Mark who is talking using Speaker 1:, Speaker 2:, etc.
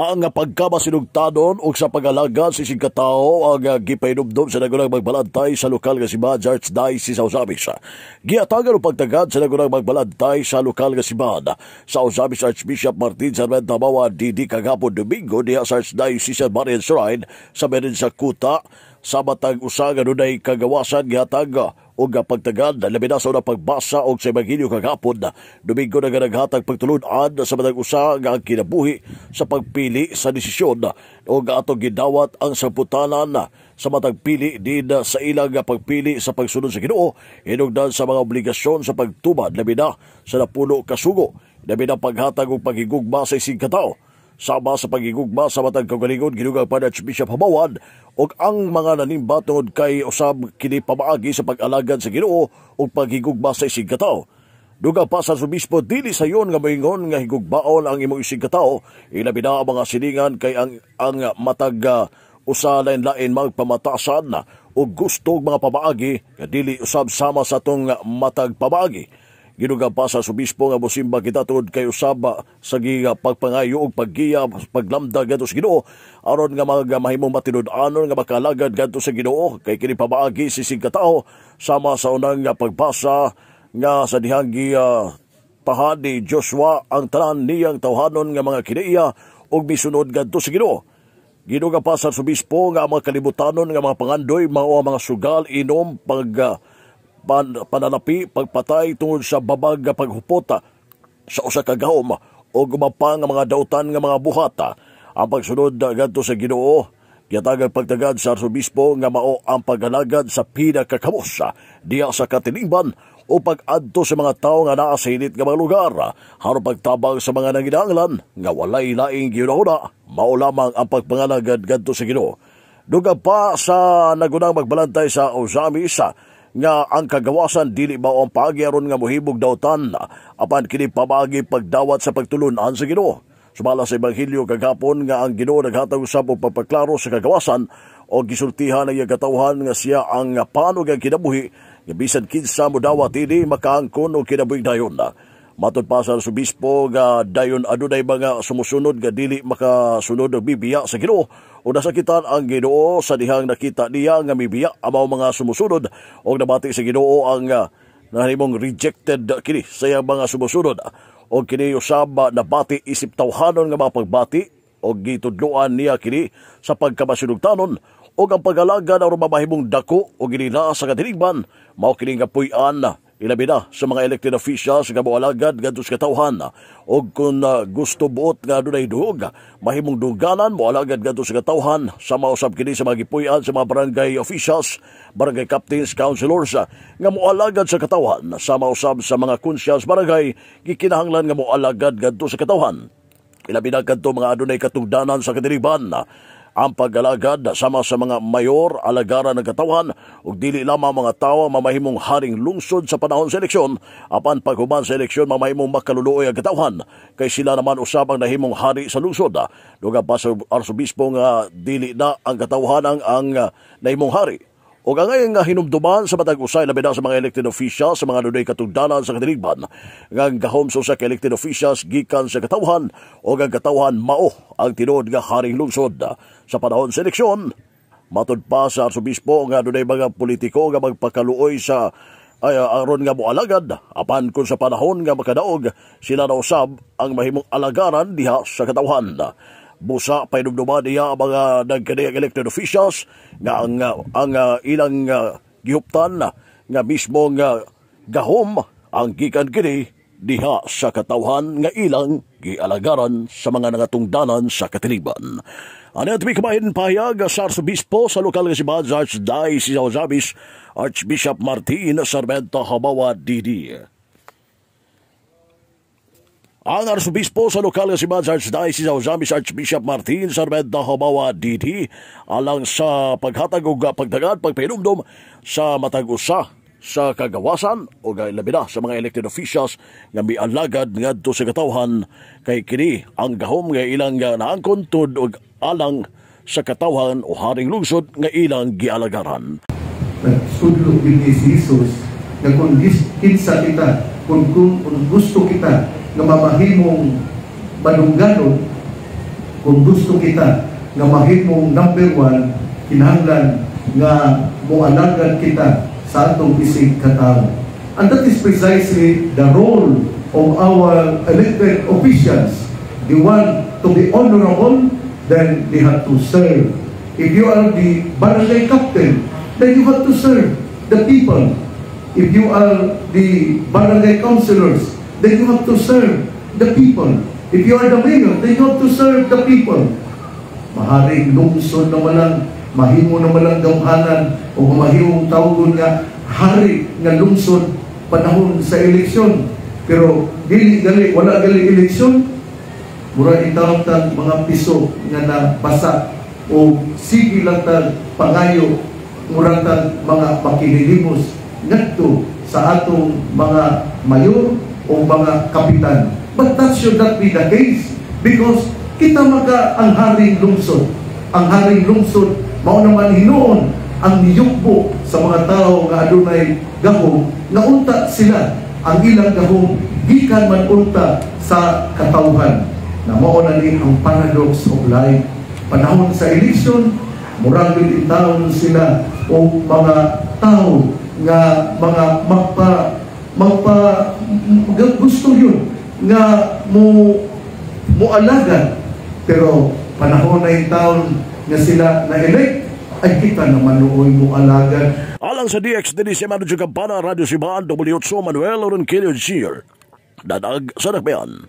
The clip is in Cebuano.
Speaker 1: Ang pagkamasinugtanon ug sa pag-alagad sa isigkatawo ang gipahinumdom sa nagunang magbalantay sa lokal nga simbahan sa Archdiocese sa Ozamiz. Giatagan og pagtagad sa nagunang magbalantay sa lokal nga simbahan sa Ozamiz, Archbishop Martin Sarmenta Habawa DD, kagahapon Domingo diha sa Archdiocese Marian Shrine sa Merin sa Kuta sa matag usa nga dunay kagawasan. Gihatag og pagtagad labi na sa unang pagbasa og sa Ebanghelyo kagahapon Domingo na naghatag pagtulun-an sa matag usa nga ang kinabuhi sa pagpili sa desisyon og atong gidawat ang sangputanan sa matag pili din sa ilang pagpili sa pagsunod sa Ginoo, hinungdan sa mga obligasyon sa pagtuman labi na sa 10 ka sugo, labi na paghatag og paghigugma sa isigkatawo sama sa paghigugma sa matag kaugalingon. Gidugang pa ni Archbishop Habawan og ang mga nanimba tungod kay usab kini pamaagi sa pag-alagad sa Ginoo ug paghigugma sa isigkatawo. Dugang pa sa Arsobispo, dili sayon nga moingon nga higugmaon ang imong isigkatawo, ilabi na ang mga silingan, kay ang matag usa lain-lain magpamatasan ug gusto og mga pamaagi nga dili usab sama sa atong matag pamaagi. Gidugang pa sa Arsobispo nga mosimba kita tungod kay usab sa giga pagpangayo ug paggiya, paglamda ngadto sa Ginoo aron nga mga mahimong matinud-anon nga makalagad ngadto sa Ginoo, kay kini pamaagi sa isigkatawo sama sa unang pagbasa nga sa dihang gi tahan ni Joshua ang tanan niyang tawhanon nga mga kinaiya ug misunod ngadto sa Ginoo. Gidugang pa sa Arsobispo nga ang mga kalibutanon nga mga pangandoy mao ang mga sugal, inom, pananapi, pagpatay tungod sa babag nga paghupot sa usa ka gahom o uban pa nga mga dautan nga mga buhat. Ang pagsunod ngadto sa Ginoo, gihatag pagtagad sa Arsobispo nga mao ang pag-alagad sa pinakakamos diha sa katilingban o pag-adto sa mga tawo nga naa sa init nga mga lugar aron pagtabang sa mga nanginahanglan nga walay laing gihuna-huna, mao lamang ang pagpangalagad ngadto sa Ginoo. Dugang pa sa nagunang magbalantay sa Ozamiz nga ang kagawasan dili mao ang paagi aron nga mohimog dautan, apan kini pamaagi pagdawat sa pagtulunan sa Ginoo. Sumala sa Ebanghelyo kagahapon nga ang Ginoo naghatag usab og pagpaklaro sa kagawasan o gisultihan ang iyang katawhan nga siya ang pan ug ang kinabuhi, nga bisan kinsa modawat ini makaangkon og kinabuhing dayon. Matod pa sa Arsobispo nga dayon adunay mga sumusunod nga dili makasunod og bibiya sa Ginoo o nasakitan ang Ginoo sa dihang nakita niya nga mibiya ang mga sumusunod, og nabati sa Ginoo ang nahimong rejected kini sa iyang mga sumusunod, og kini usab nabati isip tawhanon nga mga pagbati og gitudloan niya kini sa pagkamasinugtanon og ang pag-alagad aron mamahimong dako og ginila sa katilingban. Mao kini nga puy-an ilabi na sa mga elected officials nga moalagad ngadto sa katawhan, og kung gusto buot nga adunay duog, mahimong dungganan, moalagad ngadto sa katawhan. Sama usab kini sa mga gipuy-an sa mga barangay officials, barangay captains, councilors nga moalagad sa katawhan, sama usab sa mga konsyas barangay, gikinahanglan nga moalagad ngadto sa katawhan, ilabi na kadto mga adunay katungdanan sa katilingban. Ang pag-alagad sama sa mga mayor, alagaran ng katawhan ug dili lamang mga tawo mamahimong haring lungsod sa panahon sa eleksyon, apan paghuman sa eleksyon mamahimong makaluluoy ang katawhan kay sila naman usab ang nahimong hari sa lungsod. Dugang pa sa Arsobispo nga dili na ang katawhan ang nahimong hari. O ang ngayon nga hinumduman sa matag usay, labi na sa mga elected officials, sa mga dunay katungdanan sa katilingban, nga ang gahom sa usa ka elected officials gikan sa katawhan o ang katawhan mao ang tinuod nga haring lungsod sa panahon sa eleksyon. Matod pa sa Arsobispo nga dunay mga politiko nga magpakaluoy sa ay aron nga moalagad, apan kung sa panahon nga makadaog sila na usab ang mahimong alagaran diha sa katawhan. Busa pahinumduman niya ang mga nagkaniyang elected officials nga ang ilang gihuptan nga mismo nga gahom ang gikan kini diha sa katawhan nga ilang gialagaran sa mga nangatungdanan sa katilingban. Ano at may kumain pahayag sa Arsobispo sa lokal nga simbahan sa Archdiocese of Ozamiz, Archbishop Martin Sarmenta Habawa D.D. Ang Arsobispo sa lokal nga simbahan sa Archdiocese of Ozamiz, Archbishop Martin Sarmenta Habawa D.D., alang sa paghatag og pagdagad pagpahinumdom sa matag usa sa kagawasan o labi na sa mga elected officials nga mialagad ngadto sa katawhan, kay kini ang gahom nga ilang naangkon tud og alang sa katawhan o haring lungsod nga ilang gialagaran.
Speaker 2: Nagsudlo gyud ni si Jesus nga kung kinsa kita, kung gusto kita nga mamahimong madungganon, Kung gusto kita nga mahimong number one, kinahanglan nga moalagad kita sa atong isig katawo. And that is precisely the role of our elected officials. They want to be honorable, then they have to serve. If you are the barangay captain, then you have to serve the people. If you are the barangay councilors, then you have to serve the people. If you are the mayor, then you have to serve the people. Maharing lungsod na malang, mahimo na malang gamhanan, o mahimong tawgon nga hari nga lungsod panahon sa eleksyon. Pero dili gali, wala gali eleksyon, mura intawon tag mga piso nga nabasa o sige lang tag pangayo, mura tag mga makinilimos ngadto sa atong mga mayor o mga kapitan. But that should not be the case because kita maka ang haring lungsod. Ang haring lungsod mao naman hinuon ang niyugbo sa mga tao nga adunay gahom nga unta sila ang ilang gahom gikan man unta sa katawhan, na mao na ni ang paradox of life. Panahon sa eleksyon, murag gyud intawon sila og mga tao nga mga magpa magpa gusto yun nga mo moalagad, pero panahon na taon nga sila na elect ay kita naman nooy mo alagad.
Speaker 1: Alang sa DXDD si Manager Kampana, Radyo Simbahan, W8 Manuel Ronquillo Jr. Dadag sa Dakbayan.